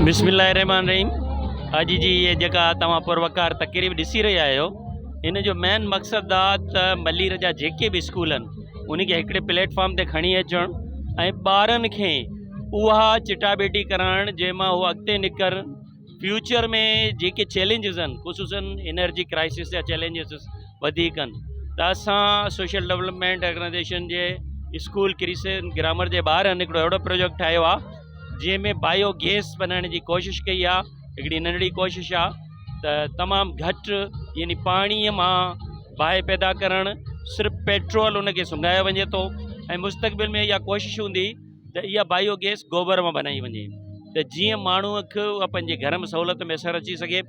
بسم الله الرحمٰن الرحيم اڄ جي هي جيڪا توهان پروقار تقريب ڏسي رهيا آهيو ان جو مين مقصد آ ته ملير جا جيڪي به اسڪول آهن ان کي هڪڙي پليٽ فارم تي کڻي اچڻ ۽ ٻارن کي اها چٽاڀيٽي ڪرائڻ جنهن مان هو اڳتي نڪرن فيوچر ۾ جيڪي چئلينجز آهن خصوصن انرجي ڪرائسس جا چئلينجز وڌيڪ آهن ته اسان سوشل ڊولپمينٽ آرگنائزيشن جي اسڪول ڪريسن گرامر جي ٻارن هڪڙو اهڙو پروجيڪٽ ٺاهيو آ جنهن ۾ بايو گيس بنائڻ جي ڪوشش ڪئي آ هڪڙي ننڍڙي ڪوشش آ ته تمام گهٽ يعني پاڻي مان باهه پيدا ڪرڻ صرف پيٽرول ان کي سنگهايو وڃي ٿو ۽ مستقبل ۾ اها ڪوشش هوندي ته اها بايو گيس گوبر مان بنائي وڃي ته جيئن ماڻهو کي اها پنهنجي گهر ۾ سهولت ميسر اچي سگهي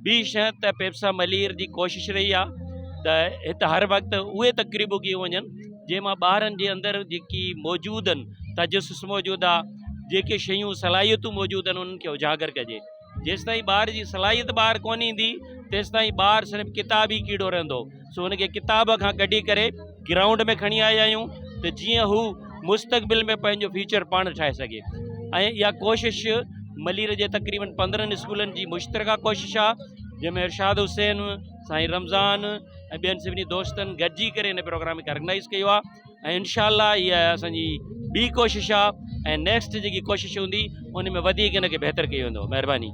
ٻي شيء ته پيپسا ملير جي ڪوشش رهي آ ته هت هر وقت اهي تقريبون ڪيون وڃن جنهن مان ٻارن جي اندر جيڪي موجود آهن تجسس موجود آ جيڪي شيون صلاحيتون موجود آهن انهن کي اجاگر ڪجي جيستائين ٻار جي صلاحيت ٻاهر ڪون ايندي تيستائين ٻار صرف ڪتابي ڪيڙو رهندو سو ان کي ڪتاب کان ڪڍي ڪري گرائونڊ ۾ کڻي آيا آهيون ته جيئن هو مستقبل ۾ پنهنجو فيوچر پاڻ ٺاهي سگهي ۽ اها ڪوشش ملير جي تقريبن 15 اسڪولن جي مشترڪه ڪوشش آ جنهن ۾ ارشاد حسين سائين رمضان ۽ ٻين سڀني دوستن گڏجي ڪري هن پروگرام کي آرگنائز ڪيو آهي ۽ انشاء الله هي اسان جي ٻي ڪوشش آهي ۽ نيڪسٽ جيڪي ڪوشش هوندي ان ۾ وڌيڪ هن کي بهتر ڪيو ويندو مهرباني.